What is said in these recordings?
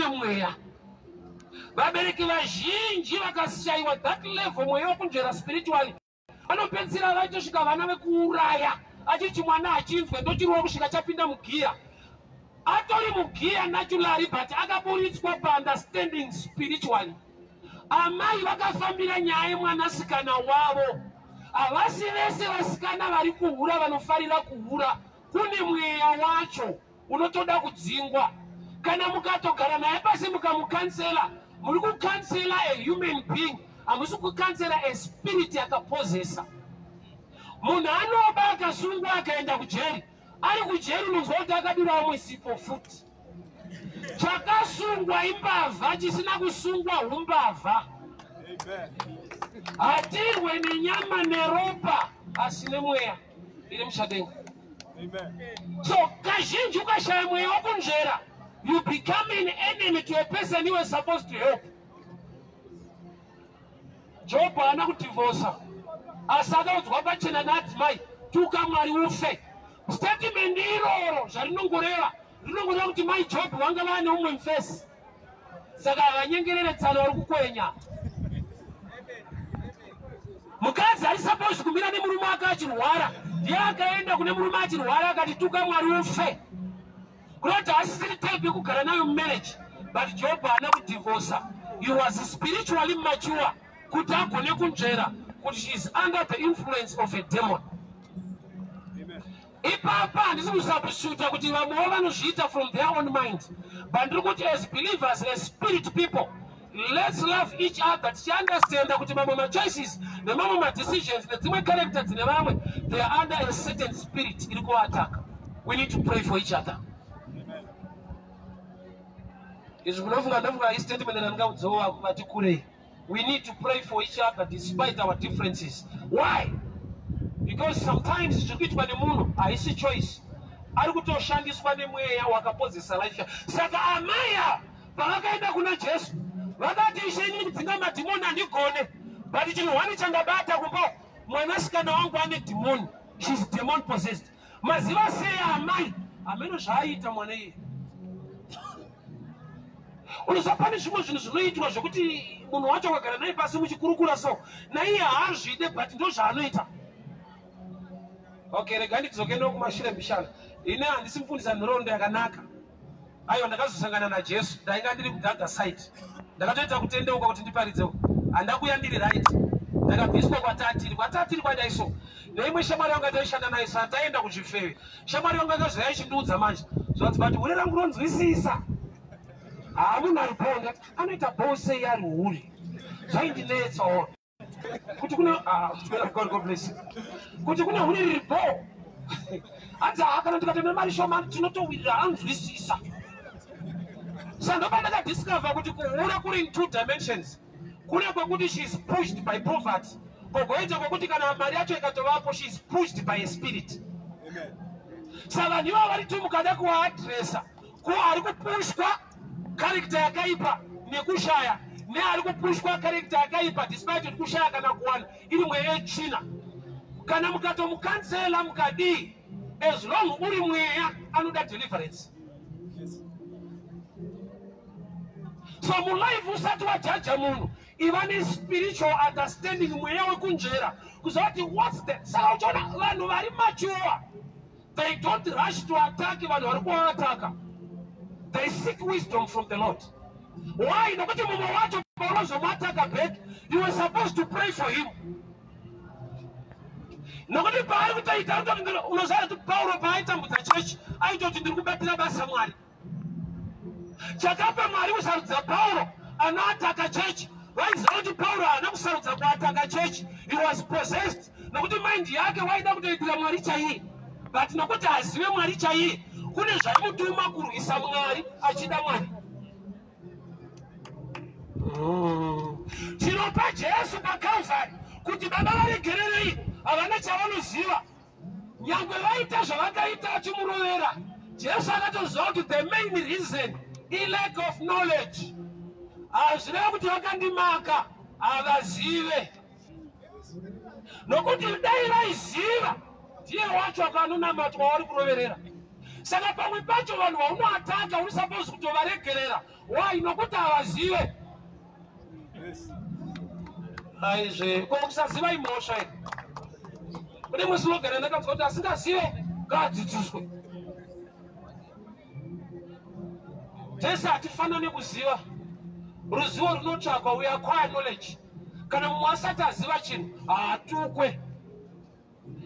mweya. Vabereki vazhinji vakashayiwa that level, mweya wekunzvera spiritually, vanopedzisira vaitosvika vana vekuuraya, achiti mwana achinzwe ndochiriwo kusvika chapinda mugiya. Atori mugiya naturally, but akaburitswa paunderstanding spiritually. Amai vakafambira nyaya yemwanasikana wavo. Havasi vese vasikana vari kuhura vanofarira kuhura. Kune mweya wacho unotoda kudzingwa. Kana mukatogara naye pasi mukamucounsela, muri kucounsela a human being, hamusi kucounsela a spirit yakapozesa munhu. Anoba akasungwa akaenda kujeri, ari kujeri unonzwa kuti akadura umwe sipo futi. Chakasungwa imbavha, chisina kusungwa umbavha. Hatirwe nenyama neropa, asi nemweya iri muchadenga. So kazhinji ukashaya mweya wokunzvera, you become an enemy to a person you were supposed to help. Jobho haana kudhivhosa, asi akaudzwa pachena naadzimai, "Tuka Mwari ufe." Statement iroro zvarinongoreva, rinongoreva kuti mai Jobho vanga vaane umwe mufesi, saka havanyengerere tsano, vari kukwenya. Mukadzi ari supposed kumira nemurume ake achirwara, ndiye akaenda kune murume achirwara akati, "Tuka Mwari ufe," kunoti asisiri type yekugara nayo mumarriage. But Job haana kudhivhosa. He was spiritually mature kuti agone kunzvera kuti she is under the influence of a demon. Ipapa handisi kusubstituta kuti vamwewo vanozviita from their own mind, but ndiri kuti as believers, as spirit people, let's love each other, tichiunderstanda kuti mamwe machoices nemamwe madecisions nedzimwe character dzine vamwe, they are under a certain spirit iri kuvataka. We need to pray for each other. Izvi munofunga, ndofunga istatement randingaudzowa vati kurei. We need to pray for each other despite our differences. Why? Because sometimes zviri kuitwa nemunhu haisi choice, ari kutoshandiswa nemweya wakapozesa life. Saka amai pavakaenda kuna Jesu vakati, "Ishe, inini kudzinga madhimoni handigone, but chinhu one chandabata kumba, mwanasikana wangu ane dhimoni. She's demon possessed." "Maziva sei amai?" "Hameno zvaaita mwana iye." Unoziva pane zvimwe zvinhu zvinoitwa zvekuti munhu wacho akagara naye pasi muchikurukura so naiye haazvide, but ndo zvaanoita. Okay, rega ndidzoke nokumashure mbishana. Ine handisi mufundisa nhoroondo yakanaka. Aiwa, ndakazosangana naJesu ndainga ndiri kudhaga side. Ndakatoita kutendeuka kuti ndiparidzewo. Handakuya ndiri right, ndakabviswa kwatatiri, kwatatiri kwadai. So neimwe shamwari yangu ataishanda naye, sa taenda kuzvifeve. Shamwari yangu akazoya ichindiudza manje zvanzi, "But hure rangu ronzwisisa, haa, munhu ari bho." Ndati, "Anoita bho sei ari hure?" Zvaindinetsawo kuti kune, ah, God bless you, kuti kune hure riri bho. Hanzi, "Haa, kana ndikatenda mari shoma tinotowirira, anzwisisa." Saka ndopa ndakadiscover kuti kuhura kuri in two dimensions. Kune kwekuti she is pushed by poverty, kogoita kwekuti kana mari yacho ikatovapo, she is pushed by a spirit. Saka vanhu ivavo vari tu, mukada kuvaadresa, ko ari kupushwa character yakaipa nekushaya, neari kupushwa character yakaipa despite kuti kushaya kana kuwana, iri mweya yetsvina. Kana mukatomucounsela mukadii, as long uri mweya anoda deliverance. So mulife usati wajudga munhu, iva nespiritual understanding, mweya wekunzvera, kuziva kuti what's the. Saka uchiona vanhu vari mature, they don't rush to attack vanhu vari kuvaataka. They seek wisdom from the Lord. Why? Nokuti mumwe wacho paunozomuataka back, you were supposed to pray for him, nokuti paari kutoita, unoziva kuti Pauro paaitambudza chechi aitoti, "Ndiri kubatira basa Mwari." Chakapa Mwari kusarudza Pauro anoataka chechi, vaiziva kuti Pauro haana kusarudza kuataka chechi. He was possessed, nokuti mind yake waida kutoitira Mwari chaiye, but nokuti hazive Mwari chaiye, kune zvaimutuma kurwisa Mwari achida Mwari. Tinopa Jesu paCalvary kuti, "Baba, varegererei, havana chavanoziva." Nyangwe vaita zvavakaita achimurovera, Jesu akatoziva kuti the main reason ilack of knowledge. Hazvireva kuti vakandimaka, havazive, nokuti dai vaiziva, ndiye wacho akanonamatwa wauri kuroverera. Saka pamwe pacho vanhu vaunoataka uri supposed kutovaregerera. Why? Nokuti havazive. Aizve, ko kusaziva imhosva here? Kune imwe slogan yandakanzwa kuti asingazive ngaadzidziswe. Tese hatifanani kuziva. Ruzivo runotsvakwa, we acquire knowledge. Kana mumwe asati aziva chinhu, haatukwe.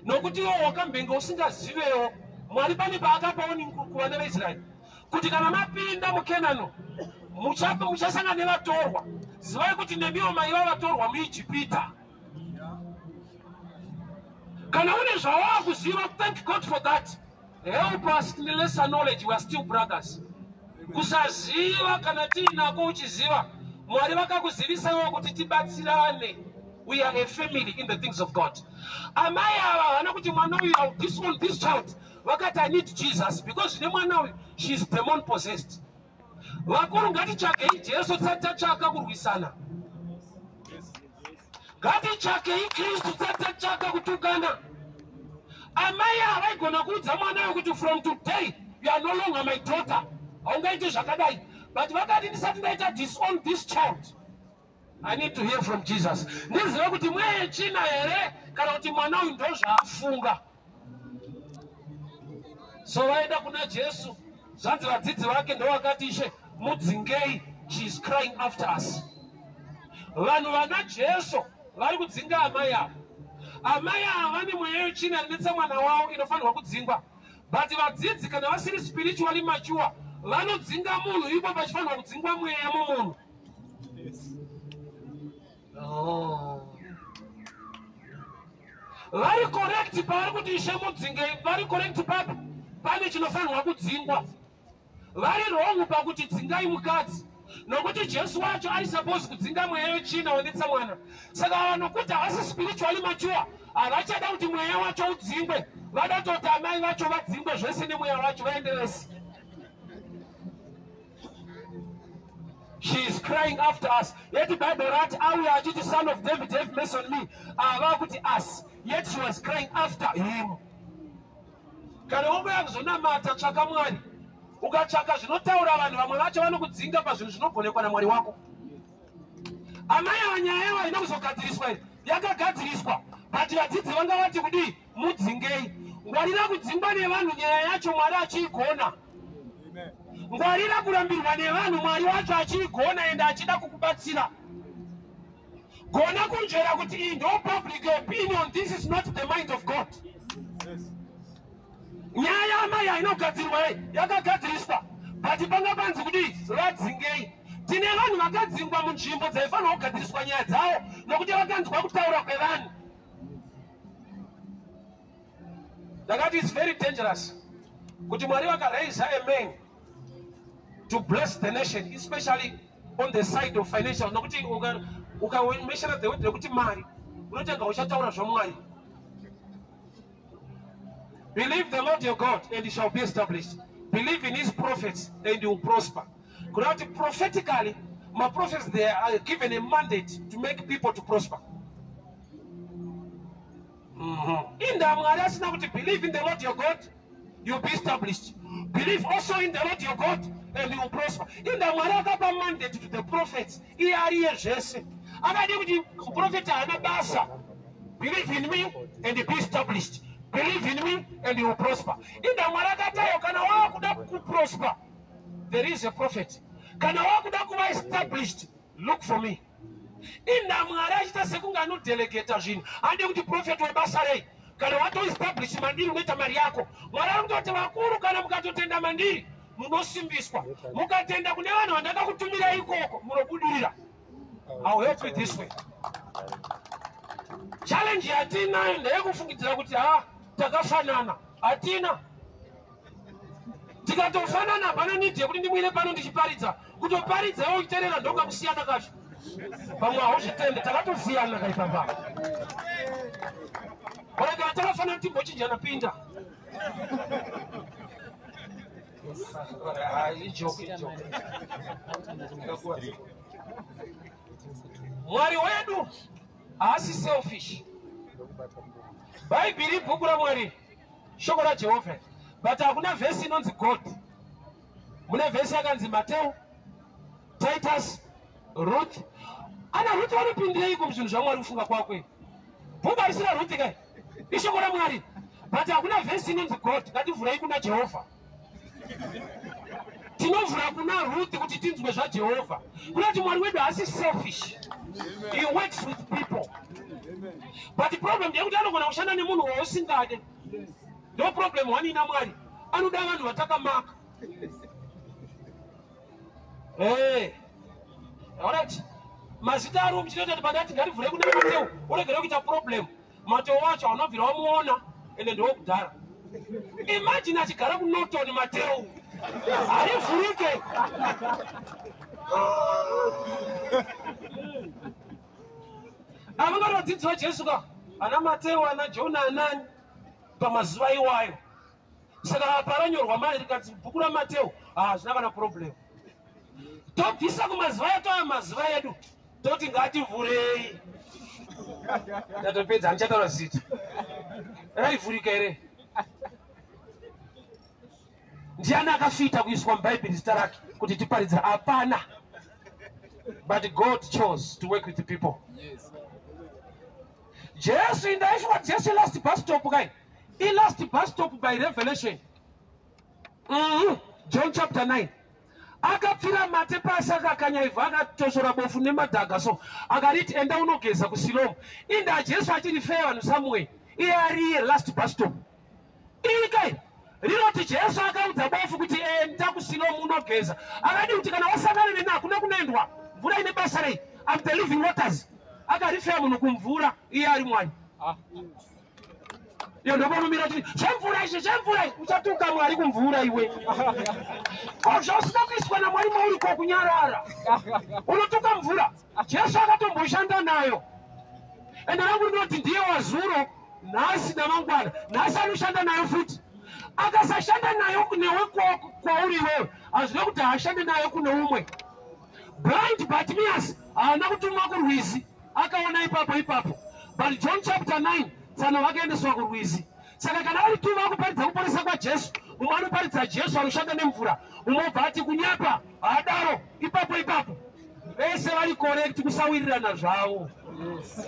Nokuti iwe wakambenge usingazivewo. Mwari pane paakapawo kuvana veIsraeri kuti kana mapinda muKenani muchasangana nevatorwa. Zivai kuti nemiwo maiva vatorwa muIjipita. Kana une zvawaakuziva, thank God for that. Help us in lesser knowledge, we are still brothers. Kusaziva kana tiinako uchiziva, Mwari vakakuzivisaiwo kuti tibatsirane. We are a family in the things of God. Amai ava havana kuti mwana uyu, I will disown this child. Vakati I need Jesus because zvine mwana uyu, she is demon possessed. Vakuru ngatitsvagei Jesu tisati tatsvaka kurwisana. Ngatitsvakei Kristu tisati tatsvaka kutukana. Amai ava vaigona kuudza mwana uyu kuti from today you are no longer my daughter. Haungaiti zvakadai. But vakati ndisati ndaita disown this child, I need to hear from Jesus. Ndizive kuti mweya yetsvina here kana kuti mwana uyu ndozvaafunga. So vaenda kuna Jesu, zvanzi vadzidzi vake ndovakati Ishe mudzingei, she is crying after us. Vanhu vana Jesu vari kudzinga amai ava. Amai ava vane mweya yetsvina inetsa mwana wavo inofanirwa kudzingwa. But vadzidzi kana vasiri spiritually mature vanodzinga munhu ipo pachifanirwa kudzingwa mweya mumunhu. Oh. Vari correct pavari kuti Ishe mudzingei, vari correct papi? Pane chinofanirwa kudzingwa. Vari wrong pakuti dzingai mukadzi, nokuti Jesu wacho ari supposed kudzinga mweya yetsvina wanetsa mwana. Saka ava nokuti havasi spiritually mature, havachada kuti mweya wacho udzingwe, vada kutoti amai vacho vadzingwe zvese nemweya wacho vaende vese. She is crying after us. Yet Bible rati auya achiti son of David have mercy on me. Ava kuti us. Yet she was crying after him. Kana wangouya kuzonamata, tsvaka Mwari. Ukatsvaka zvinotaura vanhu, vamwe vacho vanokudzinga pazvinhu zvinogonekwa naMwari wako. Amai ava nyaya yavo haina kuzogadziriswa here? Yakagadziriswa. But vadzidzi vanga vati kudii? Mudzingei. Ngwarira kudzingwa nevanhu nyaya yacho Mwari achiigona. Ngwarira kurambirwa nevanhu Mwari wacho achiigona ende achida kukubatsira. Gona kunzvera kuti iyi ndo public opinion, this is not the mind of God. Nyaya yaamai haina kugadzirwa ye, yakagadziriswa. But panga panzi kudii? Vadzingei. Tine vanhu vakadzingwa munzvimbo dzaifanirwa kugadziriswa nyaya dzavo nokuti vakanzwa kutaura kwevanhu. Ndakati it's very dangerous kuti Mwari vakaraisa a man to bless the nation, especially on the side of financial, nokuti ukameshera the word rekuti mari unotanga uchataura zvaMwari. Believe the Lord your God and you shall be established. Believe in his prophets and you will prosper. Kureva kuti prophetically, my prophets, they are given a mandate to make people to prosper. Inda Mwari asina kuti believe in the Lord your God, you'll be established. Believe also in the Lord your God and you will prosper. Inda Mwari akapa mandate to the prophets, iye ariye zvese. Akadi kuti prophet haana basa. Believe in me and be established. Believe in me and you will prosper. Inda Mwari akatayo kana wakuda kuprosper, there is a prophet. Kana wakuda kuva established, look for me. Inda Mwari achiita sekunge anodelegata zvinhu. Hande kuti prophet webasa rei. Kana watoestablish mandiri unoita mari yako. Mwari ari kutoti vakuru kana mukatotenda mandiri munosimbiswa. Mukatenda kune vanhu vandakakutumira ikoko munobudirira. I'll help you this way. Challenge yatinayo ndeyekufungidzira kuti ha takafanana. Hatina. Tikatofanana hapana need yekuti ndimwire pano ndichiparidza. Kutoparidza iwe uchiterera ndokakusiyana kacho. Pamwe hauzvitende, takatosiyana kaipapa. Kana kana takafanana timbochinjana pinda. Mwari wedu haasi selfish. Bhaibheri ibhuku raMwari, shoko raJehovha. But hakuna vhesi inonzi God. Mune vhesi yakanzi Mateu Titus, Ruth. Ana Ruth vanopindireiko muzvinhu zvaMwari kufunga kwakwe? Bhuku harisi raRuth kai, ishoko raMwari. But hakuna vhesi inonzi God. Ngativhurei kuna Jehovha. Tinovhura kuna Ruth kuti tinzwe zvaJehovha. Kunoti Mwari wedu haasi selfish. He works with people. But the problem ndeyekuti anogona kushanda nemunhu wausingade. Ndo problem one ina Mwari. Anoda vanhu vatakamaka. Hey. Alright. Mazita ari muchinoita kuti pandati ngativhure kuna Mateu, uregere kuita problem. Mateu wacho haunobvira wamuona ende ndewokudhara. Imagine achigara kuNorton Mateu. Harivhurike. Ava vari vadzidzi vaJesu ka, ana Mateu, ana Jona, anani pamazuva iwayo. Saka apa ranyorwa mari rikanzi bhuku raMateu, hazvina kana problem. Tobvisa kumazuva edu aya mazuva edu, toti ngativhurei. Tatopedza, handichataura zita. Raivhurika here? Ndiani akafita kuiswa muBhaibheri zita rake kuti tiparidzira? Hapana. But God chose to work with the people. Yes. Jesu indaiswa Jesu last bus stop kai. I last bus stop by revelation. John chapter 9. Akapfira mate pasi akakanya ivhu akatoshora bofu nemadhaga so akariti enda unogeza kuSilomu. Inda Jesu achirifeya vanhu somewhere. Iye ariye last bus stop. Iri kai rinoti Jesu akaudza bofu kuti enda kuSilomu unogeza. Akadi kuti kana wasangana neni hakuna kunoendwa. Mvura ine basa rei? I'm the living waters. Akarifeya munhu kumvura iye ari Mwari. Iyo ndopanomira kuti zvemvura izvi zvemvura izvi uchatuka Mwari kumvura iwe. Ko zvausina kuiswa naMwari mauri ko kunyarara. Unotuka mvura. Jesu akatomboshanda nayo. Ende rangu rinoti ndiye wazuro nhasi namangwana. Nhasi anoshanda nayo futi. Akasashanda nayo newe kwauri iwewe, hazvina kuti haashande nayo kune umwe. Blind Bartimaeus haana kutumwa kurwizi, akaona ipapo ipapo. But John chapter 9 tsano vakaendeswa kurwizi. Saka kana vari tuma kuparidza kuporesa kwaJesu, mumwe anoparidza Jesu anoshanda nemvura, mumwe obva ati kunyepa, haadaro ipapo ipapo. Vese vari correct kusawirirana zvavo. Yes.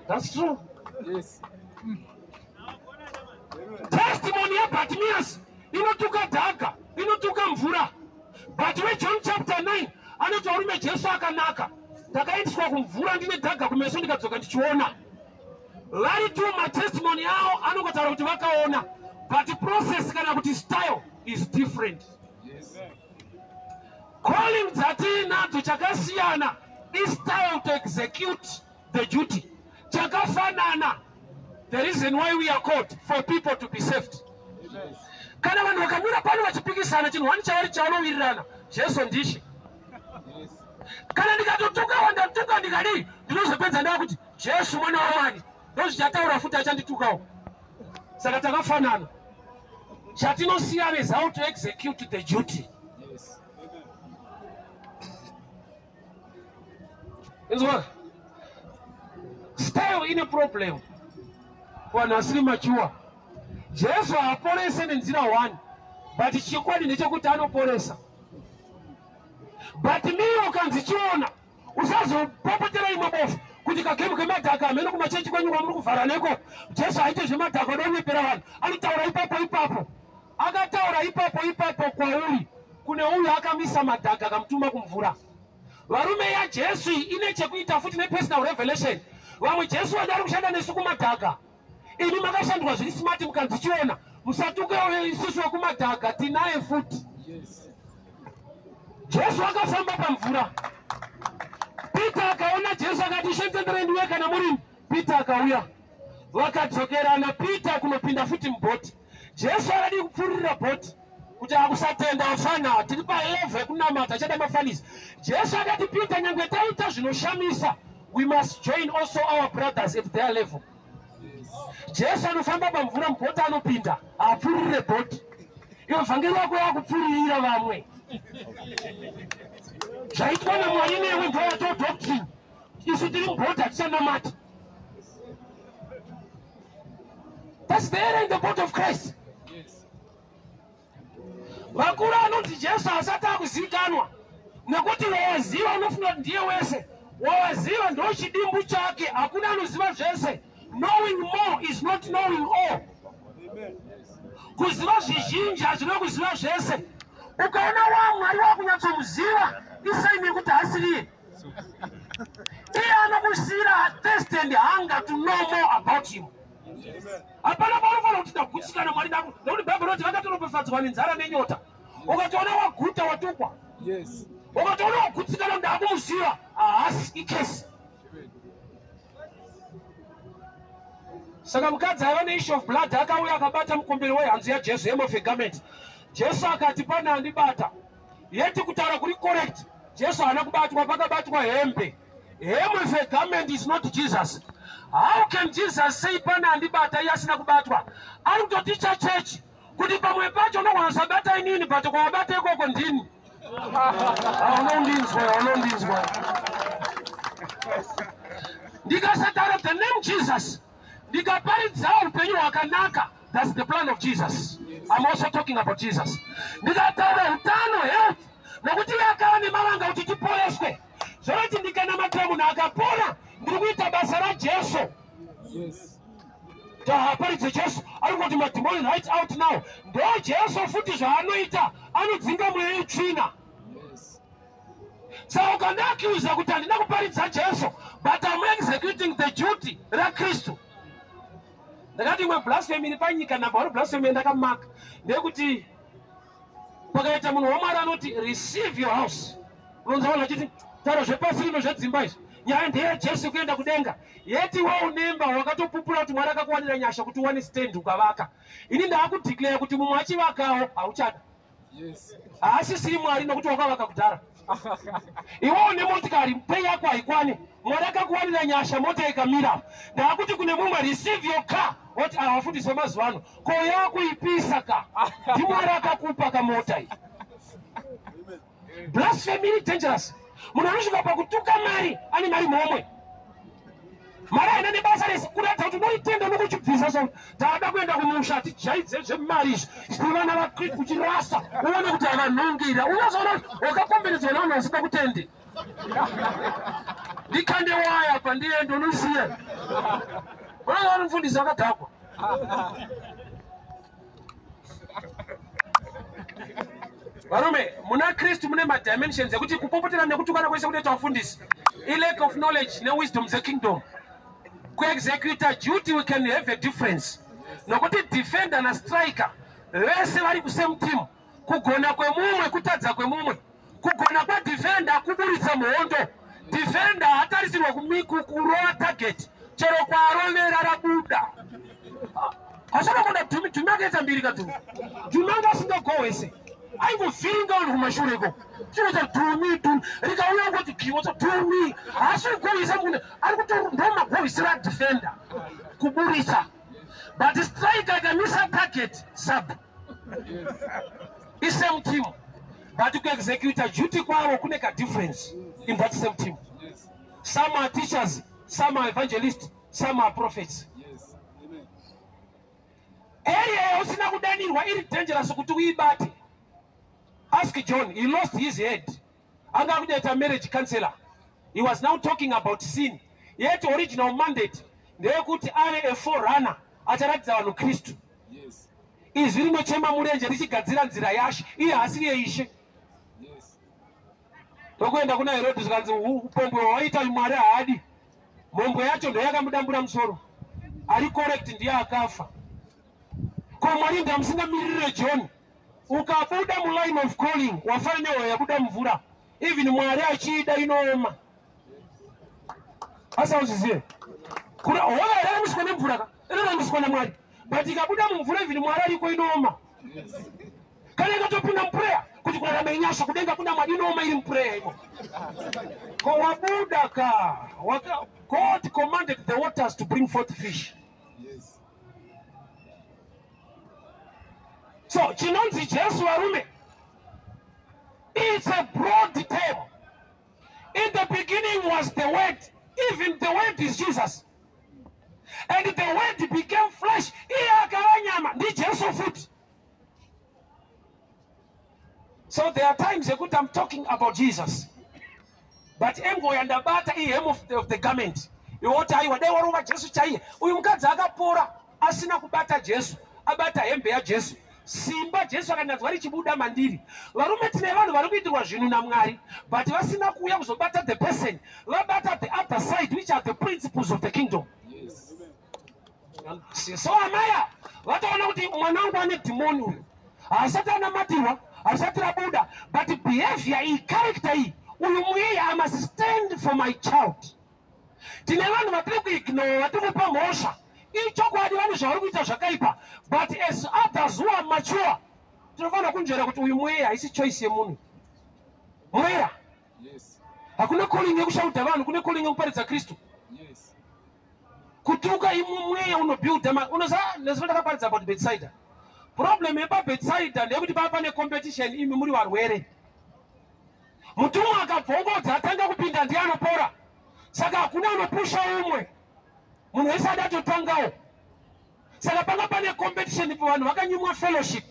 That's true. Yes. Testimony yaBartimaeus inotuka dhaga, inotuka mvura. But weJohn chapter 9 anoti varume Jesu akanaka. Ndakaendeswa kumvura ndine dhaga kumeso ndikadzoka ndichiona. Vari two matestimony avo anongotaura kuti vakaona, but process kana kuti style is different. Yes. Calling dzatiinadzo chakasiyana is style to execute the duty. Chakafanana. The reason why we are called for people to be saved. Yes. Kana vanhu vakamira pano vachipikisana chinhu wani chavari chavanowirirana, Jesu ndishe. Yes. Kana ndikatotuka wandatuka ndikadii, ndinozopedza ndava kuti Jesu mwana waMwari. Ndozvichataura futi achanditukawo. Saka takafanana. Chatinosiyana is how to execute the duty. Yes. Inzwa? Style ine problem. Vanhu vasiri mature. Jesu haaporese nenzira one, but chikwadi ndechekuti anoporesa. But mimi ukanzi chiona, usazopopotera imwe bofu kuti kagemu kemadhaka hameno kumachechi kwenyu kwamuri kuvhara neko. Jesu haite zvemadhaka odonyepera vanhu. Anotaura ipapo ipapo. Akataura ipapo ipapo kwauri kune uyu akamisa madhaka akamutuma kumvura. Varume yaJesu ine chekuita futi nepersonal revelation. Vamwe Jesu vadari kushanda nesu kumadhaka. Imi makashandwa zviri smart mukanzi chiona. Musatuke isusu wekumadhaka tinaye futi. Yes. Jesu akafamba pamvura. Peter akaona Jesu akati Ishe nditenderei ndiuye kana murimi. Peter akauya. Vakadzokerana Peter kunopinda futi mubhoti. Jesu akadi kupfurira bhoti kuti akusatenda afana tiri palevel yekunamata achada mafanisi. Jesu akati Peter nyangwe taita zvinoshamisa, we must join also our brothers at their level. Yes. Jesu anofamba pamvura mubhoti anopinda apfurire bhoti. Iwe vhangeri wako yakupfuririra vamwe. Zvaitwa naMwari newe ndoyato doctrine. Isu tiri mubhoti hatichanamata. That's the error in the body of Christ. Yes. Vakuru anonzi Jesu asati akuzivikanwa. Nekuti wawaziva unofunga kuti ndiye wese. Wawaziva ndo chidimbu chake, hakuna anoziva zvese. Knowing more is not knowing all. Kuziva zvizhinji hazvina kuziva zvese. Ukaona waMwari wakunyatsomuziva, isign yekuti haasiriye. Iye anokusiyira thirst and hunger to know more about him. Hapana paunofanira kuti ndagutsikana Mwari nako, nekuti Bhaibheri rinoti vakatoropafadzwa nenzara nenyota. Ukatoona waguta, watukwa. Ukatoona wagutsikana, ndakumuziva, haasi icase. Saka mukadzi aiva neissue of blood akauya akabata mukombero wehanzu yaJesu, hem of a garment. Jesu akati, "Pane andibata." Yeti kutaura kuri correct, Jesu haana kubatwa, pakabatwa hembe. Hem of a garment is not Jesus. How can Jesus say pane andibata, iye asina kubatwa? Ari kutoticha chechi kuti pamwe pacho unogona kusabata inini, but kwawabata ikoko ndini. Unondinzwa, unondinzwa. Ndikasataura the name Jesus, ndikaparidza upenyu hwakanaka, that's the plan of Jesus. I'm also talking about Jesus. Ndikataura utano, health, nokuti iye akava nemavanga kuti tiporeswe, zvoroti ndikanamatira munhu akapora, ndiri kuita basa raJesu. Tahaparidze Jesu ari kungoti madhimoni right out now. Ndo Jesu futi zvaanoita, anodzinga mweya yetsvina. Saka ukandiaccusa kuti handina kuparidza Jesu, but I'm executing the duty raKristu. Ndakati imwe blasphemy iri panyika, number one blasphemy yandakamaka, ndeyekuti pakaita munhu waMwari anoti, "Receive your house," unonzwa vanhu vachiti, "Taura zvepasi rino zvedzimba izvi, nyaya ndeyaJesu kuenda kudenga." Yeti we unemba, wakatopupura kuti Mwari akakuwanira nyasha kuti uwane stand ukavaka. Ini ndaakudeclare kuti mumwe achivakawo hauchada. Haasisiri Mwari, nokuti wakavaka kudhara. Iwewo nemotikari, pay yako haikwani, Mwari akakuwanira nyasha, mota ikamira. Ndaakuti kune mumwe, "Receive your car," oti, "Awafundisi vemazuva ano, ko yakuipisa ka?" NdiMwari akakupa kamota iyi. Blasphemy iri dangerous. Munhu anosvika pakutuka mari, ane mari momwe, mari haina nebasa rese, kuratidza kuti unoitenda nokuchibvisa. So taada kuenda kumusha, tijaidze zvemari izvi, tiri vana vaKristu, uchirasa uone kuti havanhongira. Unozoona kuti wakakomberedzwa navanhu vasina kutendi. Ndikande waya pandiende, unoziya, unoona mufundisi akadhakwa. Varume, muna Kristu mune madimensions ekuti kupopotera nekutukana kwese kunoita vafundisi ilack of knowledge newisdom dzekingdom. Kuexecuta duty, we can have a difference, nokuti defender nastriker vese vari kusame team. Kugona kwemumwe kutadza kwemumwe. Kugona kwadefender kuburitsa muhondo. Defender hatarisirwa kurova target, chero kwarovera rabuda. Asanakonda Dhumi. Dhumi akaita mbiri kadhumi. Dhumi anga asingagohwese, aingovhiringa vanhu kumashure iko. Chinoita Dhumi, Dhumi rikauya ngoti giwotsa Dhumi, haasi kugohwisa munhu ari kuto ndo magohwisiro adefender kuburitsa. But striker ikamisa target, sub. Isame team, but kuexecuta duty kwavo kune kadifference in that same team. Some are teachers, some are evangelists, some are prophets. Area yausina kudanirwa iri dangerous kuti uibate. Ask John, he lost his head. Anga kudaita marriage counselor. He was now talking about sin, yet original mandate ndeyekuti ave a forerunner acharatidza vanhu Kristu. Izwi rinochema murenje richigadzira nzira yaShe. Iye haasiri yeIshe. Tokuenda kuna Herodhi, zvikanzi upombwe hwaita Mwari haadi. Mhombwe yacho ndoyakamudambura musoro. Ari correct ndiye akafa. Ko Mwari ndamusingamirire John? Ukabuda muline of calling, wafana nehwa yabuda mvura. Even Mwari achiida, inooma. Asi auzizive kuna hova iraramiswa nemvura ka, inoraramiswa naMwari, but ikabuda mumvura, even Mwari ariko, inooma. Kana ikatopinda muprayer kuti kurarama inyasha, kudenga kuna Mwari, inooma iri muprayer imo. Ko wabuda ka. God commanded the waters to bring forth fish. So chinonzi Jesu, varume, it's a broad term. In the beginning was the Word. Even the Word is Jesus. And the Word became flesh, iye akava nyama, ndiJesu futi. So there are times yekuti I'm talking about Jesus, but angle yandabata ihem of the garment. Iwoti aiwa, dai warova Jesu chaiye. Uyu mukadzi akapora asina kubata Jesu, abata hembe yaJesu. Simba Jesu akananzwa richibuda mandiri. Varume, tine vanhu vari kuitirwa zvinhu naMwari, but vasina kuuya kuzobata the person, vabata the other side, which are the principles of the kingdom. So amaya vatoona kuti mwana wangu ane dhimoni uyu, haasati anamatirwa, harisati rabuda, but behavior iyi, character iyi, uyu mweya, I must stand for my child. Tine vanhu vatiri kuignore, vatiri kupa mhosva. Ichokwadi, vanhu zvavari kuita zvakaipa, but as others who are mature, tinofanira kunzvera kuti uyu mweya, haisi choice yemunhu, mweya. Hakuna calling yekushaudha vanhu, kune calling yekuparidza Kristu. Kutuka imwe mweya unobuilda. Unoziva, nezuva ndakaparidza about Bethsaida. Problem yepaBethsaida ndeyekuti pava pane competition. Imi muri varwere, mutumwa akabvongodza atanga kupinda, ndiye anopora. Saka hakuna anopusha umwe munhu, wese ada atotangawo. Saka panga pane competition, vanhu vakanyimwa fellowship.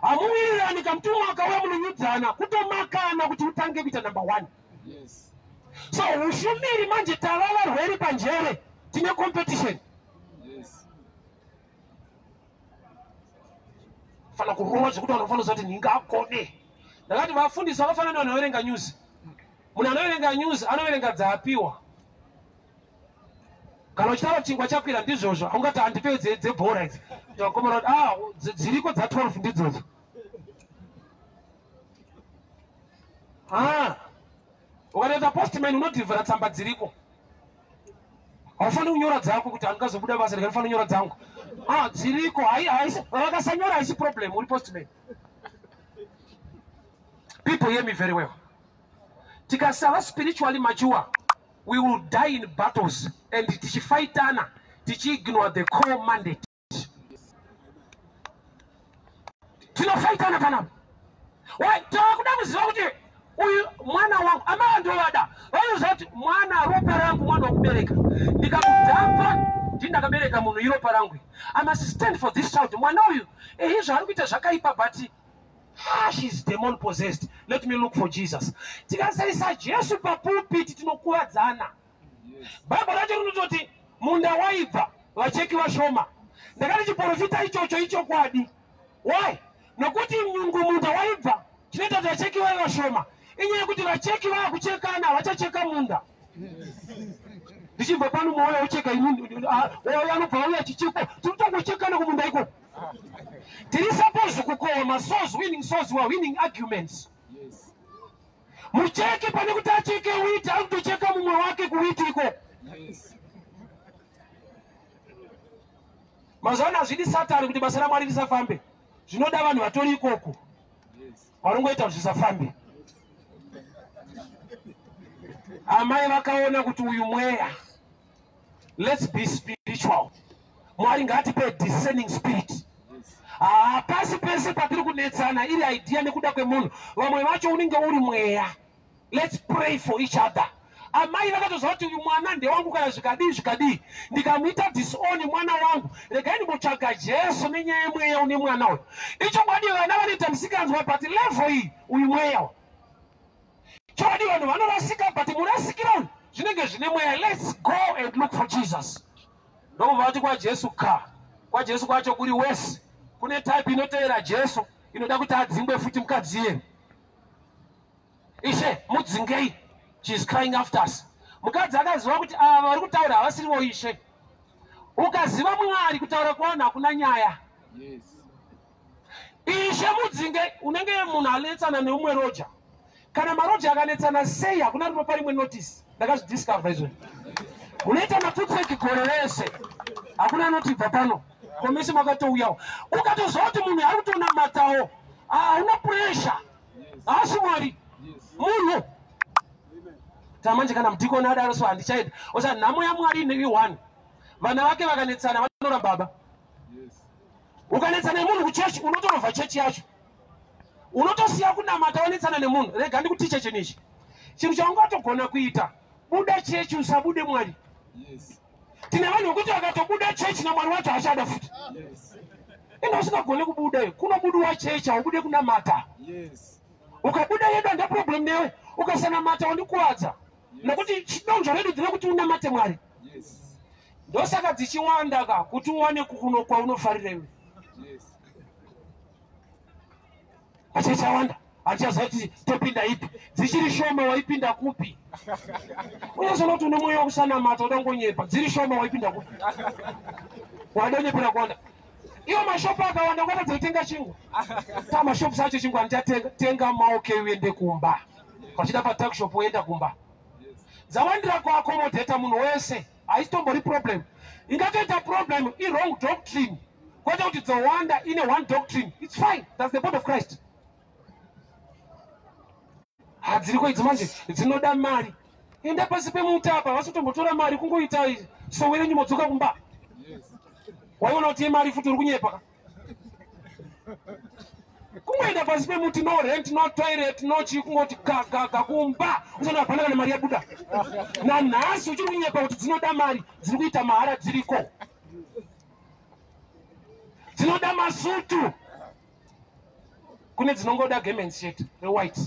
Hamuwirirani, kamutumwa akauya munonyudzana, kutomakana kuti utange kuita number one. So ushumiri manje, tava varwere panjere, tine competition. Fana kurova zvekuti vanhu vafanira kuziva kuti ndingagone. Ndakati vafundisi vakafanana nevanhu vanoverenga news. Munhu anoverenga news anoverenga dzaapiwa. Kana uchitaura chingwa chakwira, ndizvozvo. Haungati handipedze dzebhora idzi. Vakomana kuti ah, dziriko dza12 ndidzodzo. Ah, ukatoita postman, unodhivhura tsamba dziriko. Haufaniri kunyora dzako kuti handingazobuda basa, ndikanofanira kunyora dzangu. Ah, dziriko, vakasanyora haisi problem, uri postman. People, hear me very well. Tikasava spiritually mature, we will die in battles and tichifaitana, tichiignore the core mandate. Tinofaitana panapa. Takuda kuziva kuti uyu mwana wangu, amai ndovada, vanoziva kuti mwana ropa rangu, mwana wokubereka, ndikamudhamba ndii, ndakabereka munhu, iropa rangu. I must stand for this child. Mwana uyu, ehe, zvaari kuita zvakaipa, but ah, she is demon possessed, let me look for Jesus. Tikasaisa Jesu papulpit, tinokuvadzana. Bhaibheri racho rinototi munda waibva, vacheki vashoma. Ndakati chiprofita ichocho ichokwadi. Why? Nokuti nyungu munda waibva, chinoita kuti vacheki vave vashoma inyaya yekuti vacheki vava kuchekana, vachacheka munda. Ndichibva pano, mwoyo ucheka ini, anobva auya chichiko, tinotongochekana kumunda ikoko. Tiri suppose kukohwa masouls, winning souls, we are winning arguments. Mucheki pane kuti acheke wheat, ari kutocheka mumwe wake kuwheat ikoko. Mazuva ano hazvidi Satani kuti basa raMwari risafambe, zvinoda vanhu vatori ikoko vanongoita kuti zvisafambe. Amai vakaona kuti uyu mweya. Let's be spiritual. Mwari ngaatipe discerning spirit. Hapasi pese patiri kunetsana iri idea nekuda kwemunhu. Vamwe vacho unenge uri mweya. Let's pray for each other. Amai vakatoziva kuti uyu mwana ndewangu, kana zvikadii zvikadii, ndikamuita disown mwana wangu, regai ndimbotsvaga Jesu nenyaya yemweya une mwana uyu. Ichokwadi, vana vanoita musikanzwa, but level iyi, uyu mweya uyu. Chokwadi, vanhu vanorasika, but murasikira uyu zvinenge zvine mweya. Let's go and look for Jesus. Ndokubva vati kwaJesu ka, kwaJesu kwacho kuri wese. Kune type inotevera Jesu inoda kuti adzingwe futi mukadzi iye. Ishe, mudzingei, she is crying after us. Mukadzi akaziva kuti ava vari kutaura havasirivo Ishe. Ukaziva Mwari, kutaura kwavanhu hakuna nyaya. Ishe, mudzinge. Unenge munhu anetsana neumwe roja. Kana maroja akanetsana sei, hakuna rinopa rimwe notice. Ndakazvidiscover izvozvo. Unoita matutseki gore rese, hakuna anotibva pano komisi makatouyawo. Ukatoziva kuti munhu ari kutonamatawo, hauna pressure. Haasi Mwari, munhu. Tamanje kana mudhikoni adaro, so handichaita osa. Nhamo yaMwari i1, vana vake vakanetsana vanora baba. Ukanetsana nemunhu kuchechi, unotorovha chechi yacho, unotosiya kunamata. Wanetsana nemunhu, rega ndikutiche chinhu ichi. Chinhu chaungatogona kuita, buda chechi, usabude Mwari. Tine vanhu vekuti vakatobuda chechi, naMwari wacho hachada futi. Enda usingagoni kubuda, kunobudiwa chechi, haubude kunamata. Ukabuda yedu handa problem newe, ukasanamata wandikuvadza, nekuti chidonzvo redu ndere unamate Mwari. Ndosaka dzichiwanda ka, kuti uwane kuno kwaunofarira iwe. Hachichawanda, hachichaziva kuti topinda ipi. Dzichiri shoma waipinda kupi? Unozoona kuti une mwoyo wekusanamata, uda kungonyepa. Dziri shoma waipinda kupi? Wada kunyepera kuwanda. Iwo mashopu akawanda, ungatadza kutenga chingwa? Ta mashopu acho chingwa ndichatenga. Tenga maoke, uende kumba. Pachida patuckshop, uenda kumba. Dzawandira kuaccommodata munhu wese, haisitombori problem. Ingatoita problem iwrong doctrine, kwete kuti dzowanda. Ine one doctrine, it's fine, that's the body of Christ. Hadziriko idzi manje dzinoda mari. Enda pasi pemuti apa, vasi kutombotora mari, kungoita sowe renyu, modzoka kumba. Waiona kuti yemari futi uri kunyepa ka. Kungoenda pasi pemuti, no rent, no toilet, no chii, kungoti gagaga kumba, usana hapana kana mari yabuda. Nanhasi uchiri kunyepa kuti dzinoda mari. Dziri kuita mahara dziriko. Dzinoda masutu, kune dzinongoda garments chete rewhite.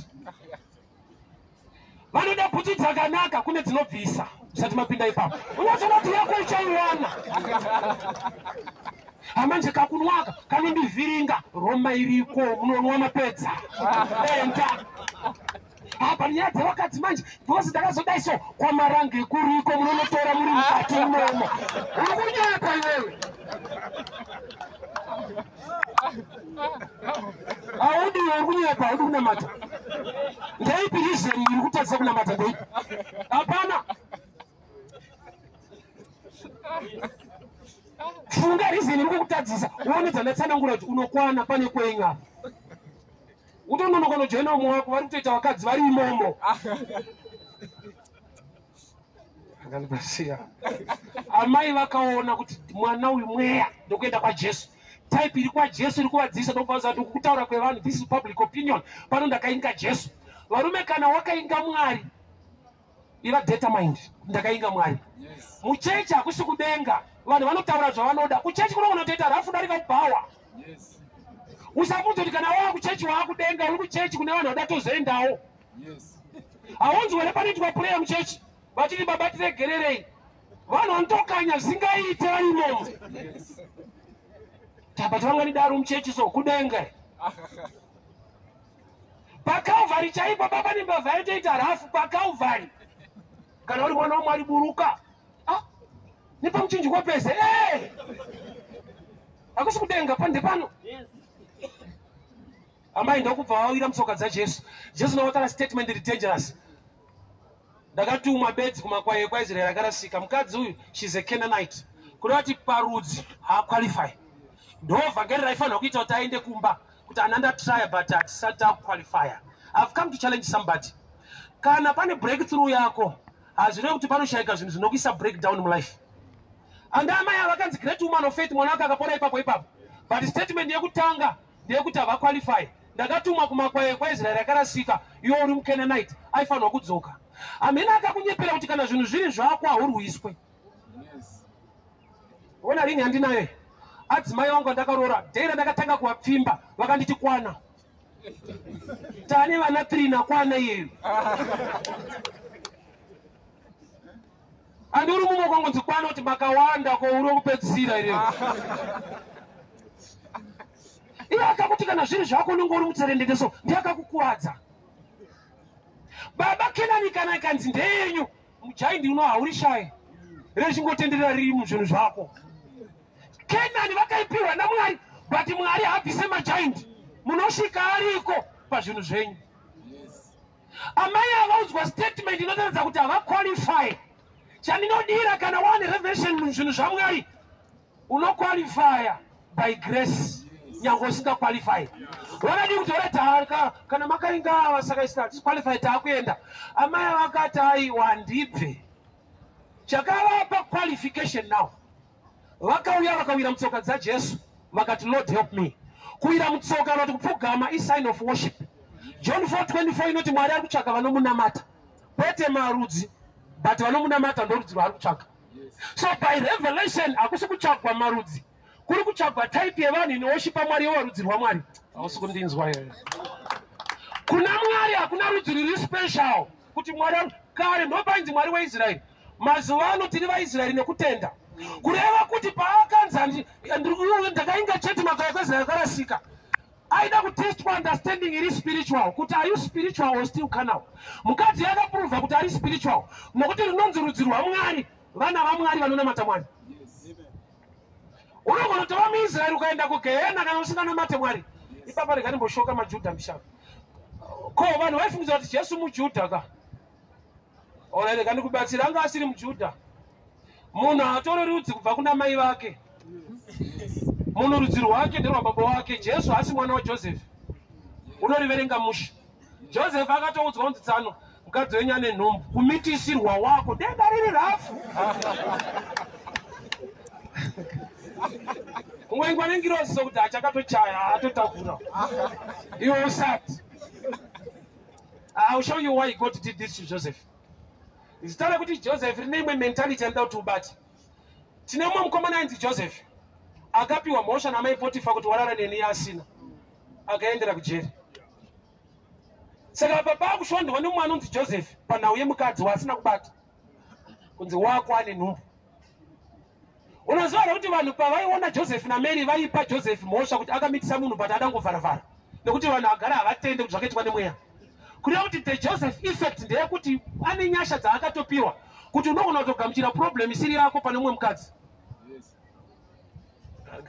Vanoda bhutsu dzakanaka, kune dzinobvisa. Usati mapinda ipapo, unozoona kuti yako uchaiwana. Hamanje kakunwaka kanondivhiringa. Roma iriko, munonwa mapedza, enda apa. Nyaya dzevakadzi manje, because ndakazodai so, kwamarange kuriko, munonotora muri mukati imomo. Uri kunyepa iwewe, haudi, uri kunyepa, haudi kunamata. Ndeipi reason iri kutadzisa kunamata? Ndeipi? Hapana. Funga reason iri kukutadzisa, uone dzandatsanangura kuti unokwana. Pane kwenyu apa, utononoka unojoina umwe wako, vari kutoita vakadzi vari imomo. Akandibasiya. Amai vakaona kuti mwana uyu mweya, ndokuenda kwaJesu. Type iri kwaJesu iri kuvadzisa, ndokuvaudza kuti kutaura kwevanhu, this is public opinion pano, ndakainga Jesu. Varume, kana wakainga Mwari, iva determined, ndakainga Mwari. Muchechi hakusi kudenga. Vanhu vanotaura zvavanoda. Kuchechi kunogona kutoita rafu darika kubhawa. Usabvunza kuti kana wava kuchechi waakudenga. Uri kuchechi kune vanhu vada tozoendawo. Haunzwi here panoitwa prayer muchechi vachiti, "Baba, tiregererei"? Vanhu vanotokanya zvisingaite vari imomo. Tabata vanganidaro muchechi, so kudenga paCalvary chaipo, baba nembavha yaitoita rafu paCalvary. Kana uri mwana waMwari, buruka. Ah, nepamuchinjikwa pese. Eh! Hakusi kudenga, pande pano. Amai ndokubva vawira mutsoka dzaJesu. Jesu ndovataura statement iri dangerous: "Ndakatumwa bedzi kumakwai ekwaIsraeri akarasika." Mukadzi uyu, she's a Canaanite, kureva kuti parudzi haaqualify. Ndo vhangeri raifanirwa kuita kuti aende kumba, kuti ana ndatrya, but hatisati takuqualifya. I've come to challenge somebody: kana pane breakthrough yako, hazvirevi kuti panoshayika zvinhu zvinokuisa breakdown mulife. And amai ava vakanzi great woman of faith. Mwana wake akapora ipapo ipapo, but statement yekutanga ndeyekuti havaqualify. "Ndakatumwa kumakwai ekwaIsraeri akarasika, iwe uri muCanaanite." Aifanirwa kudzoka. Hamene akakunyepera kuti kana zvinhu zviri zvako haurwiswe. Ona ringi handinayo. Adzimai vangu andakaroora, dhei randakatanga kuvapfimba, vakanditi, "Kwana, tane vana 3 nakwana iyeyo." Andi uri mumwe kwangonzi kwana, kuti makawanda, ko uri wekupedzisira ireyo. Iye akakuti kana zviri zvako unenge uri mutserendende, so ndiye akakukuvadza. Baba, Kenani kana ikanzi ndeyenyu, mugiant uno haurishayi, rechingotenderera riri muzvinhu zvako. Kenani vakaipiwa naMwari, but Mwari haabvise magiant, munosvika ariko pazvinhu zvenyu. Amai avaudzwa statement inotaridza kuti havaqualify. Chandinodira, kana wane revelation muzvinhu zvaMwari, unoqualifya by grace nyange usingaqualify. Vakadi kuti oreta kana makainga ava, saka isi hatiqualify, taakuenda. Amai vakati, "Aiwa, ndibve." Chakavapa qualification now, vakauya vakawira mutsoka dzaJesu, vakati, "Lord, help me." Kuwira mutsoka kana kuti kupfugama isign of worship. John 4:24 inoti Mwari ari kutsvaka vanomunamata, kwete marudzi, but vanomunamata ndorudzi rwaari kutsvaka. So by revelation, hakusi kutsvagwa marudzi, kuri kutsvagwa type yevanhu inoworshipa Mwari, yewarudzi rwaMwari. Hausi kundinzwa iyoyo. Kuna Mwari hakuna rudzi ruri special kuti Mwari kare ndopainzi Mwari weIsraeri. Mazuva ano tiri vaIsraeri nekutenda. Kureva kuti paakanzi ndakainga chete makwai ekwaIsraeri akarasika. Aida kutestwa understanding iri spiritual kuti are you spiritual or still carnal. Mukadzi akaprova kuti ari spiritual nokuti rinonzi rudzi rwaMwari, vana vaMwari vanonamata Mwari. Unogona kutova muIsraeri ukaenda kugehena kana usinganamate Mwari. Ipapa rega ndimboshoka maJudha mishana. Ko vanhu vaifungidza kuti Jesu muJudha ka? Ora rega ndikubatsira, anga asiri muJudha. Munhu haatore rudzi kubva kuna mai vake. Munhu rudzi rwake nderwababa wake. Jesu haasi mwana waJoseph. Unoriverenga mushe. Joseph akatoudzwa kunzi tsano mukadzi wenyu ane nhumbu, kumitisirwa wako denga riri rafu. Kungoingwa nengirozi sokuti achakatochaya atotakura iwe usati. I will show you why God did this to Joseph. Zita rekuti Joseph rine imwe mentality yanoda kuti ubate. Tine mumwe mukomana ainzi Joseph akapiwa mhosva namai Potifa kuti warara neni asina, akaendera kujeri. Saka baba akushondwa nemumwe anonzi Joseph panhau yemukadzi waasina kubata kunzi wako ane nhumbu. Unoziva here kuti vanhu pavaiona Joseph naMary vaipa Joseph mhosva kuti akamitisa munhu but adangovharavhara, nekuti vanhu agara havatende kuti zvakaitwa nemweya. Kureva kuti the Joseph effect ndeyekuti ane nyasha dzaakatopiwa kuti unogona kutogamuchira problem isiri yako pane mumwe mukadzi.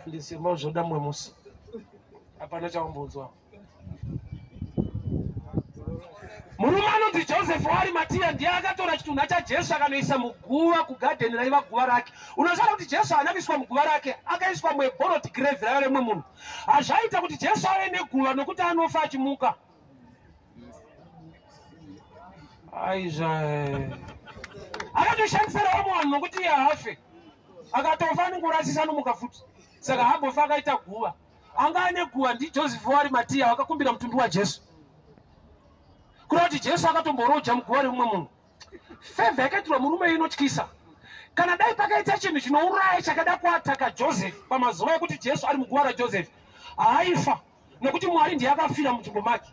Ndisema zvoda mumwe musi hapana chaumbodzwa. Murume anonzi Joseph waArimatia ndiye akatora chitunha chaJesu akanoisa muguva kugadheni raiva guva rake. Unoziva kuti Jesu haana kuiswa muguva rake, akaiswa muborrowed grave raiva remumwe munhu. Hazvaita kuti Jesu ave neguva nokuti anofa achimuka. Aizva akatoshandisa vamwe vanhu nokuti iye haafe, akatofa anongorasisa anomuka futi. Saka haambofa akaita guva. Anga ane guva ndiJoseph waArimatia wakakumbira mutumbi waJesu. Kureva kuti Jesu akatomboroja muguva remumwe munhu. Fevha yakaitirwa murume inotyisa. Kana dai pakaita chinhu chinouraya chakada kuataka Joseph pamazuva ekuti Jesu ari muguva raJoseph, haaifa nokuti Mwari ndiye akafira munzvimbo make.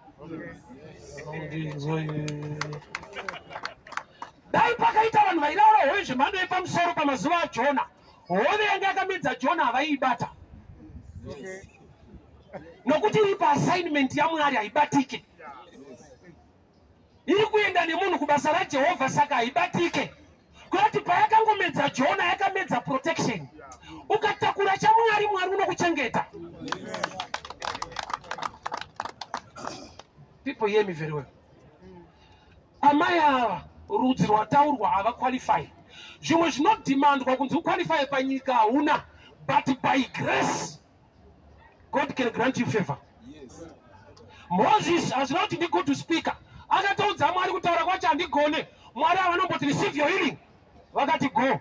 Dai pakaita vanhu vairaura hove zvemhando yepamusoro pamazuva aJona, hove yanga yakamedza Jona havaiibata nokuti iri paassignment yaMwari, haibatike. Iri kuenda nemunhu kubasa raJehovha, saka haibatike. Kurati payakangomedza Jona yakamedza protection. Ukatakura chaMwari, Mwari unokuchengeta. People, hear me very well. Amai ava rudzi rwataurwa havaqualify. Zvimwe zvinodhimandwa kunzi uqualify panyika hauna, but by grace God can grant you favor. Moses hazvina kuti ndi good speaker, akatoudza Mwari kutaura kwacho handigone. Mwari havanomboti receive your healing, vakati go.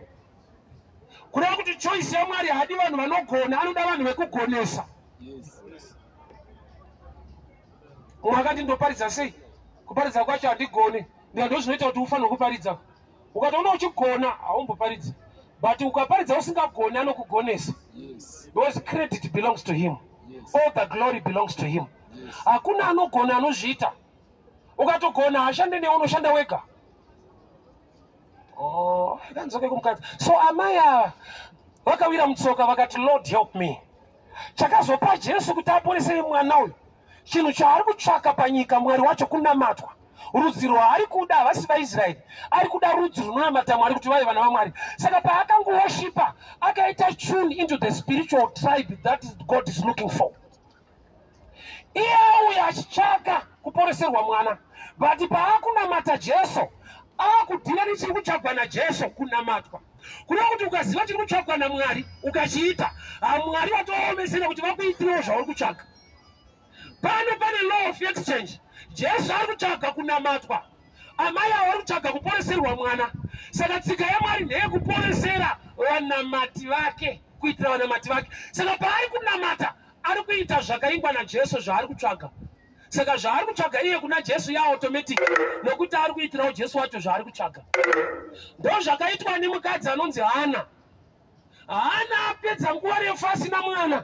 Kureva kuti choice yaMwari haadi vanhu vanogona, anoda vanhu vekugonesa. Mumwe akati ndoparidza sei, kuparidza kwacho handigone. Ndika ndo zvinoita kuti ufanirwe kuparidza. Ukatoona uchigona haumboparidzi, but ukaparidza usingagoni anokugonesa. Because credit belongs to him. All the glory belongs to him. Hakuna anogona anozviita. Ukatogona hashande newe, unoshanda wega. Oh, kanzoke kumukadzi. So amai ava vakawira mutsoka vakati, Lord, help me. Chakazopa Jesu kuti aporese mwana uyu, chinhu chaari kutsvaka panyika Mwari wacho kunamatwa. Rudzi rwaari kuda havasi vaIsraeri, ari kuda rudzi runonamata Mwari kuti vave vana vaMwari. Saka paakangowoshipa akaita tune into the spiritual tribe that God is looking for. Iye auya achitsvaka kuporeserwa mwana, but paakunamata Jesu akudhira nechiri kutsvagwa naJesu, kunamatwa. Kureva kuti ukaziva chiri kutsvagwa naMwari ukachiita, haMwari vatoomesera kuti vakuitirewo zvauri kutsvaga. Pano pane law of exchange. Jesu ari kutsvaga kunamatwa, amai avo vari kutsvaga kuporeserwa mwana. Saka tsika yaMwari ndeyekuporesera vanamati vake, kuitira vanamati vake. Saka paari kunamata ari kuita zvakaingwa naJesu zvaari kutsvaga. Saka zvaari kutsvaga iye kuna Jesu yaautomatic, nokuti ari kuitirawo Jesu wacho zvaari kutsvaga. Ndo zvakaitwa nemukadzi anonzi Hana. Hana apedza nguva refu asina mwana.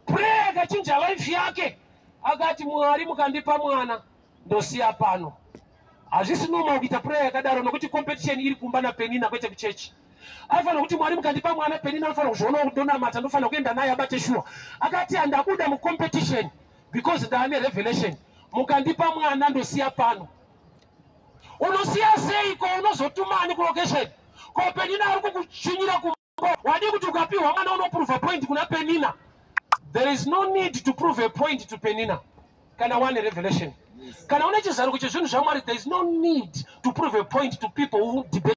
Prayer yakachinja life yake. Akati, Mwari, mukandipa mwana Ndosiya pano. Hazvisi normal kuita prayer yakadaro, nokuti competition iri kumba naPenina, kwete kuchechi. Aifanira kuti, "Mwari, mukandipa mwana, Penina anofanira kuzvionawo kuti ndonamata, ndofanira kuenda naye abate shuwa." Akati, "Handabuda mucompetition because ndaane revelation. Mukandipa mwana, ndosiya pano." Unosiya seiko? Unozotumani kulocation? Ko Penina ari kukuchinyira kumba. Wadi kuti ukapiwa mwana unoprova point kuna Penina? There is no need to prove a point to Penina kana wane revelation. Kana une chizaruko chezvinhu zvaMwari, there is no need to prove a point to people who debate.